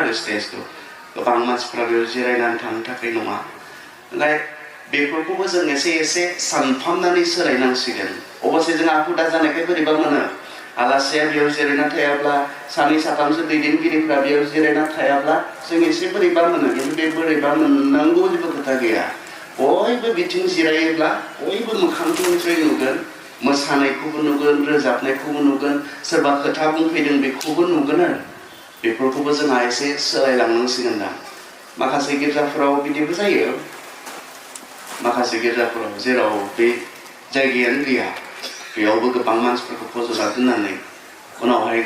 आरो स्टेजखौ गोबां मानसिफ्रा बेयाव जिरायनानै थानो थाखाय नङा ओमफ्राय बेफोरखौबो जों एसे सानफामनानै सोलायनांसिगोन अबसे जोंहा हुदा जानायखाय बोरैबा मोनो आलासिया बेयाव जिरायना थायाब्ला सानै साथामसो दैदेनगिरिफ्रा बेयाव जिरायना थायाब्ला जों एसे बोरैबा मोनो खिन्थु बे बोरैबा मोननांगौ जेबो खोथा गैया बयबो बिथिं जिरायोब्ला बयबो मोखांखौ निसय नुगोन मोसानायखौबो नुगोन रोजाबनायखौबो नुगोन सोरबा खोथा बुंफैदों बेखौबो नुगोन आरो बेफोरखौबो जोंहा एसे सोलायलांनांसिगोन दा माखासे गिर्जाफोराव बिदिबो जायो माखासे गिर्जाफोराव जेराव बे जायगायानो गैया बेयावबो गोबां मानसिफोरखौ फज'ना दोननानै उनावहाय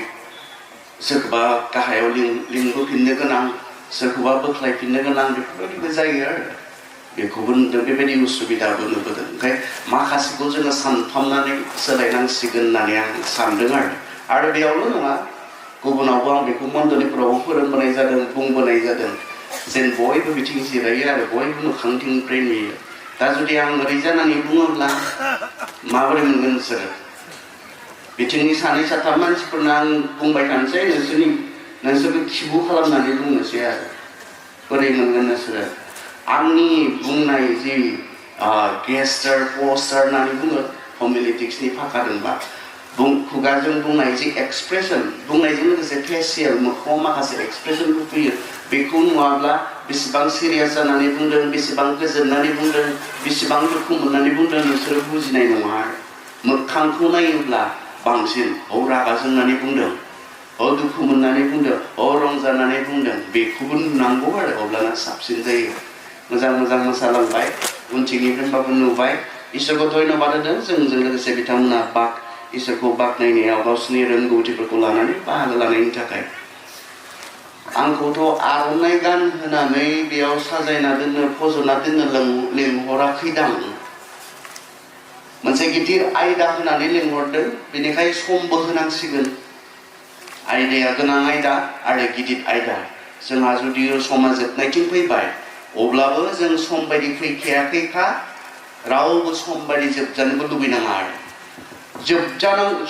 सोरखौबा गाहायाव लिंबोफिननो गोनां सोरखौबा बोख्लायफिननो गोनां बेफोरबायदिबो जायो आरो बेखौबो नुदों बेबायदि उसुबिदाबो नुबोदों ओंखाय माखासेखौ जोङो सानफामनानै सोलायनांसिगोन होननानै आं सानदों आरो बेयावल' नङा गुबुनावबो आं बेखौ मण्डलिफोरावबो फोरोंबोनाय जादों बुंबोनाय जादों जेन बयबो बिथिं जिरायो आरो बयबो मोखांथिंनिफ्राय नुयो दा जुदि आं ओरै जानानै बुङोब्ला माबोरै मोनगोन नोंसोरो बिथिंनि सानै साथाम मानसिफोरनो आं बुंबाय थानोसै नोंसोरखौ खिबु खालामनानै बुंनोसै आरो बोरै मोनगोन नोंसोरो आंनि बुंनाय जि गेस्टार पस्टार होननानै बुङो हमिलेटिक्सनि फाखादोंबा खुगाजों बुंनाय जि एक्सप्रेसन बुंनायजों लोगोसे फेसियेल मोखाङाव माखासे एक्सप्रेसनफोर फैयो बेखौ नुवाब्ला बेसेबां सिरियास जानानै बुंदों बेसेबां गोजोननानै बुंदों बेसेबां दुखु मोननानै बुंदों नोंसोरो बुजिनाय नङा मोखांखौ नायोब्ला बांसिन रागा जोंनानै बुंदों दुखु मोननानै बुंदों रंजानानै बुंदों बेखौबो नुनांगौ आरो अब्लाना साबसिन जायो मोजां मोसालांबाय उनथिंनिफ्रायबाबो नुबाय इसोरखौ धन्यबाद होदों जोंजों लोगोसे बिथांमोना इसोरखौ बाख्नायनायाव गावसोरनि रोंगौथिफोरखौ लानानै बाहागो लानायनि थाखाय आंखौथ' आर'नाइ गान होनानै बेयाव साजायना दोननो फज'ना दोननो लिंहराखैदां मोनसे गिदिर आयदा होनानै लिंहरदों बेनिखाय समबो होनांसिगोन आयदाया गोनां आयदा आरो गिदिर आयदा जोंहा जुदि समा जोबनायथिं फैबाय अब्लाबो जों सम बायदि फैखायाखैखा रावबो सम बायदि जोबजानोबो लुबैनाङा आरो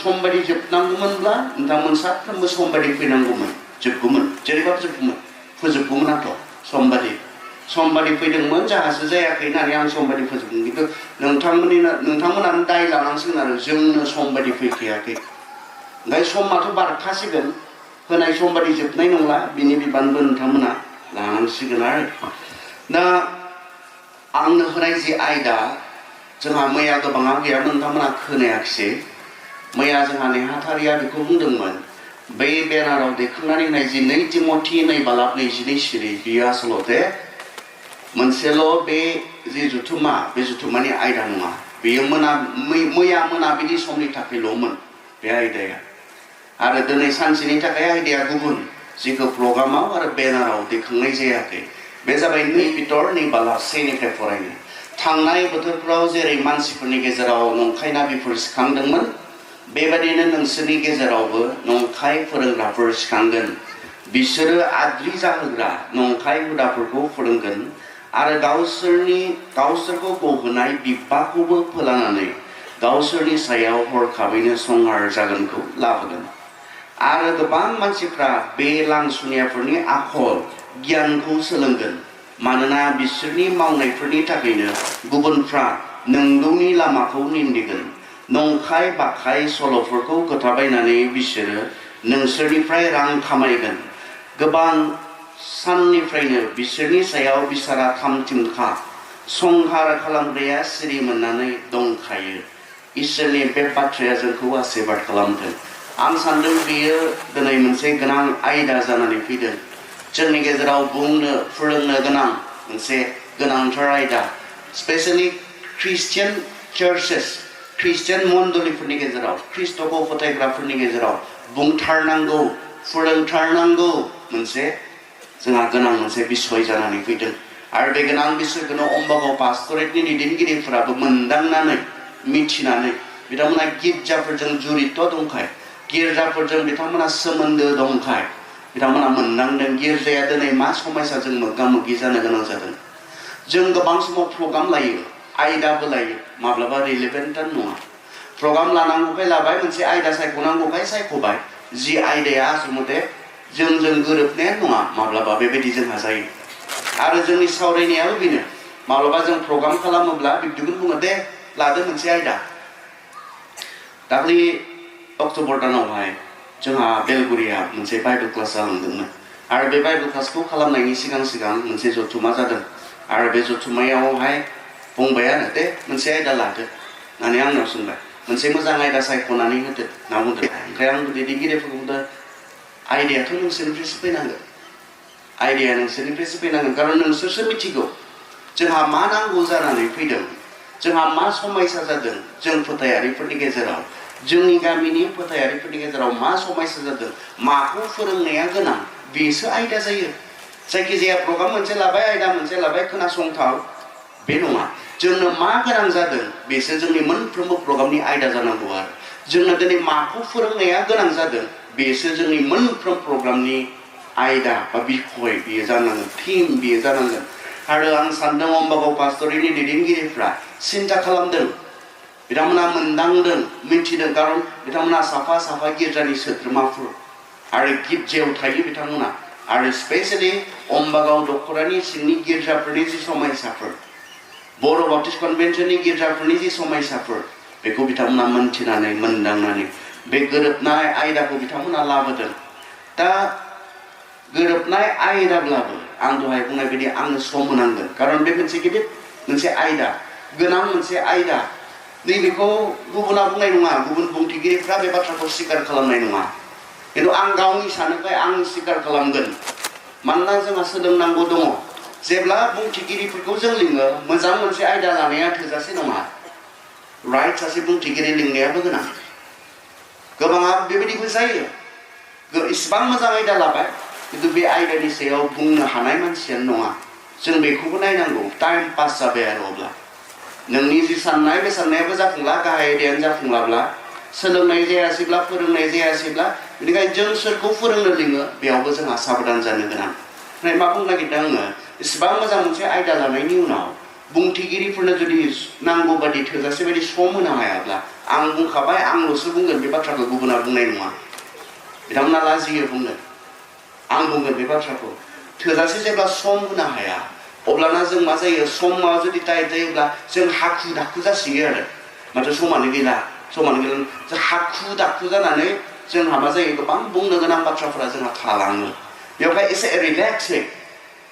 सम बायदि जोबनांगौमोनब्ला नोंथांमोन साफ्रोमबो सम बायदि फैनांगौमोन जोबगौमोन जेरैबाबो जोबगौमोन फोजोबगौमोनाथ' सम बायदि फैदोंमोन जाहासो जायाखै होननानै आं सम बायदि फोजोबदों खिन्थु नोंथांमोनानो दाय लानांसिगोन आरो जोंनो सम बायदि फैखायाखै ओमफ्राय समाथ' बारखासिगोन होनाय सम बायदि जोबनाय नंला बिनि बिबानबो नोंथांमोना लानांसिगोन आरो दा आंनो होनाय जि आयदा जोंहा मैया गोबाङा गैयामोन नोंथांमोना खोनायाखिसै मैया जोंहा नेहाथारिया बेखौ बुंदोंमोन बै बेनाराव दैखांनानै होनाय जि 2 तिमथि 2:22 सिरि बियो आसलते मोनसेल' बे जि जुथुमा बे जुथुमानि आयदा नङा बेयो मैया मोनाबिलि समनि थाखायल'मोन बे आयदाया आरो दिनै सानसेनि थाखाय आयदाया गुबुन जिखौ प्रग्रामाव आरो बेनाराव दैखांनाय जायाखै बे जाबाय 2 पिटर 2:1निफ्राय फरायनाय थांनाय बोथोरफ्राव जेरै मानसिफोरनि गेजेराव नंखाय नाबिफोर सिखांदोंमोन बेबादिनो नोंसोरनि गेजेरावबो नंखाय फोरोंग्राफोर सिखांगोन बिसोरो आद्रि जाहोग्रा नंखाय हुदाफोरखौ फोरोंगोन आरो गावसोरखौ गहोनाय बिब्बाखौबो फोलानानै गावसोरनि सायाव हरखाबैनो संहार जागोनखौ लाबोगोन आरो गोबां मानसिफ्रा बे लांसुनियाफोरनि आखल गियानखौ सोलोंगोन मानोना बिसोरनि मावनायफोरनि थाखायनो गुबुनफ्रा नंगौनि लामाखौ निन्दिगोन नंखाय बाखाय सल'फोरखौ खोथाबायनानै बिसोरो नोंसोरनिफ्राय रां खामायगोन गोबां साननिफ्रायनो बिसोरनि सायाव बिसारा थामथिमखा संहार खालामग्राया सिरि मोननानै दंखायो इसोरनि बे बाथ्राया जोंखौ आशीर्बाद खालामथों आं सान्दों बेयो दिनै मोनसे गोनां आयदा जानानै फैदों जोंनि गेजेराव बुंनो फोरोंनो गोनां मोनसे गोनांथार आयदा स्पेशली ख्रिस्टियान चार्चेस ख्रिस्टियान मण्डलिफोरनि गेजेराव ख्रिस्ट'खौ फोथायग्राफोरनि गेजेराव बुंथारनांगौ फोरोंथारनांगौ मोनसे जोंहा गोनां मोनसे बिसय जानानै फैदों आरो बे गोनां बिसयखौनो अम्बागाव पास्टरेटनि दैदेनगिरिफोराबो मोनदांनानै मिथिनानै बिथांमोना गिर्जाफोरजों जुरित दंखाय गिर्जाफोरजों बिथांमोना सोमोन्दो दंखाय बिथांमोना मोनदांदों गिर्जाया दिनै मा समस्याजों मोगा मोगि जानो गोनां जादों जों गोबां समाव प्रग्राम लायो आयदाबो लायो माब्लाबा रिलेभेन्टानो नङा प्रग्राम लानांगौखाय लाबाय मोनसे आयदा सायख'नांगौखाय सायख'बाय जि आयदाया आसलमथे जोंजों गोरोबनायानो नङा माब्लाबा बेबायदि जोंहा जायो आरो जोंनि सावरायनायाबो बेनो माब्लाबा जों प्रग्राम खालामोब्ला बिब्दिखौनो बुङो दे लादो मोनसे आयदा दाख्लि अक्ट'बर दानावहाय जोंहा बेलगुरिया मोनसे बाइबेल क्लास जालांदोंमोन आरो बे बाइबेल क्लासखौ खालामनायनि सिगां मोनसे जथुमा जादों आरो बे जथुमायावहाय बुंबाय आरो दे मोनसे आयदा लादो होननानै आंनाव सोंबाय मोनसे मोजां आयदा सायख'नानै होदो होनना बुंदों ओमफ्राय आं दैदेनगिरिफोरखौ बुंदों आयदायाथ' नोंसोरनिफ्रायसो फैनांगोन आयदाया नोंसोरनिफ्रायसो फैनांगोन खारन नोंसोरसो मिथिगौ जोंहा मा नांगौ जानानै फैदों जोंहा मा समयसा जादों जों फोथायारिफोरनि गेजेराव जोंनि गामिनि फोथायारिफोरनि गेजेराव मा समयसा जादों माखौ फोरोंनाया गोनां बेसो आयदा जायो जायखिजाया प्रग्राम मोनसे लाबाय आयदा मोनसे लाबाय खोनासंथाव बे नङा जोंनो मा गोनां जादों बेसो जोंनि मोनफ्रोमबो प्रग्रामनि आयदा जानांगौ आरो जोंनो दिनै माखौ फोरोंनाया गोनां जादों बेसो जोंनि मोनफ्रोम प्रग्रामनि आयदा बा बिखय बेयो जानांगोन थीम बेयो जानांगोन आरो आं सानदों अम्बागाव पास्टरिनि दैदेनगिरिफ्रा सिन्था खालामदों बिथांमोना मोनदांदों मिथिदों खारन बिथांमोना साफा साफा गिर्जानि सोद्रोमाफोर आरो गिर्जायाव थायो बिथांमोना आरो स्पेशली अम्बागाव दख'रानि सिंनि गिर्जाफोरनि जि समयसाफोर बर' बाप्टिस्ट कन्भेन्सननि गिर्जाफोरनि जि समयसाफोर बेखौ बिथांमोना मोनथिनानै मोनदांनानै बे गोरोबनाय आयदाखौ बिथांमोना लाबोदों दा गोरोबनाय आयदाब्लाबो आं दहाय बुंनाय बायदि आंनो सम होनांगोन खारन बे मोनसे गिदिर मोनसे आयदा गोनां मोनसे आयदा नैबेखौ गुबुना बुंनाय नङा गुबुन बुंथिगिरिफ्रा बे बाथ्राखौ स्वीकार खालामनाय नङा खिन्थु आं गावनि सानोखाय आं स्वीकार खालामगोन मानोना जोंहा सोलोंनांगौ दङ जेब्ला बुंथिगिरिफोरखौ जों लिङो मोजां मोनसे आयदा लानाया थोजासे नङा राइट सासे बुंथिगिरि लिंनायाबो गोनां गोबाङा बेबायदिबो जायो इसिबां मोजां आयदा लाबाय खिन्थु बे आयदानि सायाव बुंनो हानाय मानसियानो नङा जों बेखौबो नायनांगौ टाइम पास जाबाय आरो अब्ला नोंनि जि साननाय बे साननायाबो जाफुंला गाहाय आयदायानो जाफुंलाब्ला सोलोंनाय जायासैब्ला फोरोंनाय जायासैब्ला बेनिखायनो जों सोरखौ फोरोंनो लिङो बेयावबो जोंहा साबधान जानो गोनां ओमफ्राय मा बुंनो नागिरदों आङो इसिबां मोजां मोनसे आयदा लानायनि उनाव बुंथिगिरिफोरनो जुदि नांगौ बादि थोजासे बायदि सम होनो हायाब्ला आं बुंखाबाय आंल'सो बुंगोन बे बाथ्राखौ गुबुना बुंनाय नङा बिथांमोना लाजियो बुंनो आं बुंगोन बे बाथ्राखौ थोजासे जेब्ला सम होनो हाया अब्लाना जों मा जायो समा जुदि टाइट जायोब्ला जों हाखु दाखु जासियो आरो माथो समानो गैला जों हाखु दाखु जानानै जोंहा मा जायो गोबां बुंनो गोनां बाथ्राफोरा जोंहा थालाङो बेवहाय एसे रिलेक्सै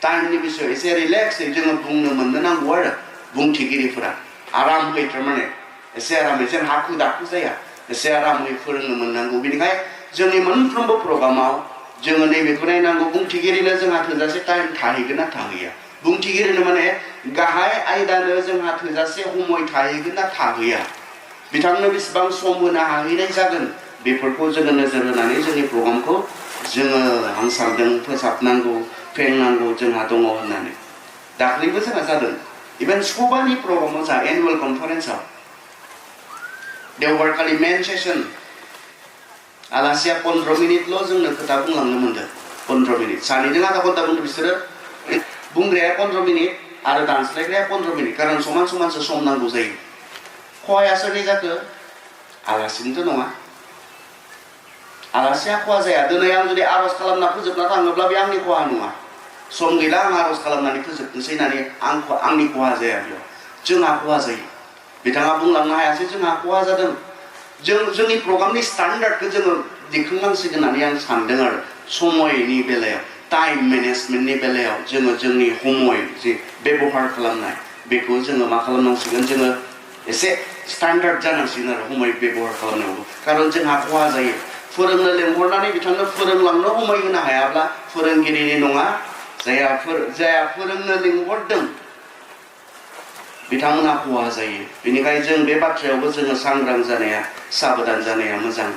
टाइमनि बिसय एसे रिलेक्सै जोङो बुंनो मोननो नांगौ आरो बुंथिगिरिफोरा आरामै थारमाने एसे आरामै जों हाखु दाखु जाया एसे आरामै फोरोंनो मोननांगौ बेनिखाय जोंनि मोनफ्रोमबो प्रग्रामाव जोङो नैबेखौ नायनांगौ बुंथिगिरिनो जोंहा थोजासे टाइम थाहैगोन ना थाहैया बुंथिगिरिनो माने गाहाय आयदानो जोंहा थोजासे समय थाहैगोन ना थाहैया बिथांनो बेसेबां सम होनो हाहैनाय जागोन बेफोरखौ जोङो नोजोर होनानै जोंनि प्रग्रामखौ जोङो आं सानदों फोसाबनांगौ फेंनांगौ जोंहा दङ होननानै दाख्लैबो जोंहा जादों इभेन सबानि प्रग्रामाव जा एनुवेल कनफारेन्सआव देवबारखालि मेन सेसन आलासिया 15 मिनिटल' जोंनो खोथा बुंलांनो मोनदों 15 मिनिट सानैजों आधा घन्टा बुंदों बिसोरो बुंग्राया 15 मिनिट आरो दानस्लायग्राया 15 मिनिट खारन समान समानसो सम नांगौ जायो खहाया सोरनि जाखो आलासिनिथ' नङा आलासिया खहा जाया दिनै आं जुदि आर'ज खालामना फोजोबना थाङोब्ला बे आंनि खहा नङा सम गैला आं आर'ज खालामनानै फोजोबनोसै होननानै आंनि खहा जाया बेयाव जोंहा खहा जायो बिथाङा बुंलांनो हायासै जोंहा खहा जादों जोंनि प्रग्रामनि स्टान्डार्डखौ जोङो दिखांनांसिगोन होननानै आं सानदों आरो समयनि बेलायाव टाइम मेनेजमेन्टनि बेलायाव जोङो जोंनि समय जे बेबहार खालामनाय बेखौ जोङो मा खालामनांसिगोन जोङो एसे स्टान्डार्ड जानांसिगोन आरो समय बेबहार खालामनायावबो खारन जोंहा खहा जायो फोरोंनो लेंहरनानै बिथांनो फोरोंलांनो समय होनो हायाब्ला फोरोंगिरिनि नङा जाया फोरोंनो लिंहरदों बिथांमोना खहा जायो बेनिखायनो जों बे बाथ्रायावबो जोङो सांग्रां जानाया साबधान जानाया मोजां